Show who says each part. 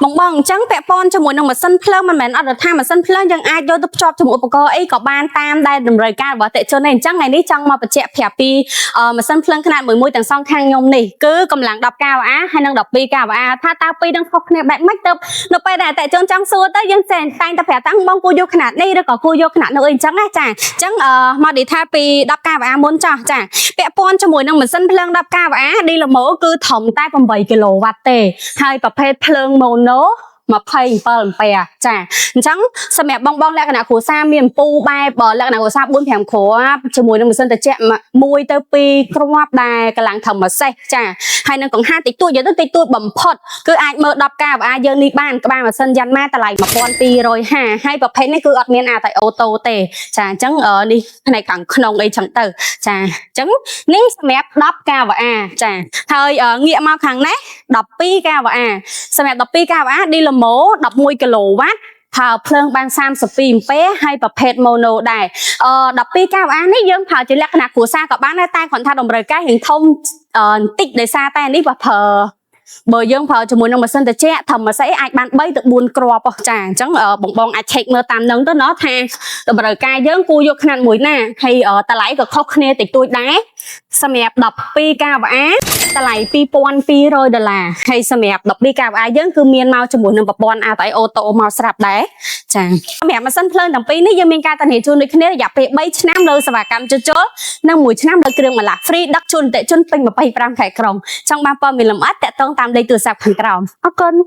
Speaker 1: បងបងអញ្ចឹងពាក់ព័ន្ធជាមួយនឹងម៉ាស៊ីនភ្លើងមិនមែនអត់ថាម៉ាស៊ីនភ្លើងយើងអាចយកទៅភ្ជាប់ជាមួយឧបករណ៍អីក៏បានតាមដែលតម្រូវការរបស់អតិថិជនទេអញ្ចឹងថ្ងៃនេះចង់មកបញ្ជាក់ប្រាប់ពីម៉ាស៊ីនភ្លើងខ្នាតមួយមួយទាំងសងខាងខ្ញុំនេះគឺកម្លាំង10 kVA ហើយនិង12 kVA ថាតើពីរនឹងខុសគ្នាបែបម៉េចទៅនៅពេលដែលអតិថិជនចង់សួរទៅយើងចេះតែងតែប្រាប់តាំងបងគួរយកខ្នាតនេះឬក៏គួរយកខ្នាតនោះអីអញ្ចឹងណាចាអញ្ចឹងមកនិយាយថាពី10 kVA មុនចាស់ចាពាក់ព័ន្ធជាមួយនឹងម៉ាស៊ីនភ្លើង10 kVA ឌីឡូម៉ូគឺត្រឹមតែ8គីឡូវ៉ាត់ទេហើយប្រភេទភ្លើង mono 27អំពែចាអញ្ចឹងសម្រាប់បងបងលក្ខណៈគ្រួសារមានអំពូបែបលក្ខណៈគ្រួសារ4 5គ្រាប់ជាមួយនឹងម៉ាស៊ីនត្រជាក់1ទៅ2គ្រាប់ដែលកម្លាំងត្រឹមមួយសេះចាហើយនឹងកង្ហាតិចតួចយកទៅតិចតួចបំផុតគឺអាចមើល10 kVA យើងនេះបានក្បាលម៉ាស៊ីនយ៉ាន់ម៉ាតម្លៃ1250ហើយប្រភេទនេះគឺអត់មាន ATI auto ទេចាអញ្ចឹងនេះផ្នែកខាងក្នុងអីចឹងទៅចាអញ្ចឹងនេះសម្រាប់10 kVA ចាហើយងាកមកខាងនេះ12 kVA សម្រាប់12 kVA ឌីឡូម៉ូ11គីឡូវ៉ាត់ប្រើភ្លើងបាន32អំពែហើយប្រភេទ mono ដែរ12 kVA នេះយើងប្រើជាលក្ខណៈគ្រួសារក៏បានដែរតែគ្រាន់ថាតម្រូវការរៀងធំបន្តិចដោយសារតែនេះបើប្រើបើយើងប្រើជាមួយនឹងម៉ាស៊ីនត្រជាក់ធម្មសេអាចបាន3ទៅ4គ្រាប់ហ៎ចាអញ្ចឹងបងបងអាច check មើលតាមនឹងទៅណោះថាតម្រូវការយើងគួរយកខ្នាតមួយណាហើយតម្លៃក៏ខុសគ្នាតិចតួចដែរសម្រាប់12 kVA តម្លៃ2200ដុល្លារហើយសម្រាប់12 kVA យើងគឺមានមកជាមួយនឹងប្រព័ន្ធ ATI Auto មកស្រាប់ដែរចាសម្រាប់ម៉ាស៊ីនភ្លើងទាំងពីរនេះយើងមានការធានាជូនដូចគ្នារយៈពេល3ឆ្នាំលើសេវាកម្មជួសជុលនិង1ឆ្នាំលើគ្រឿងបន្លាស់ free ដឹកជូនអតិថិជនពេញ25ខេត្តក្រុងចង់បានព័ត៌មានលម្អិតតាក់ទងតាមលេខទូរស័ព្ទខាងក្រោមអរគុណ។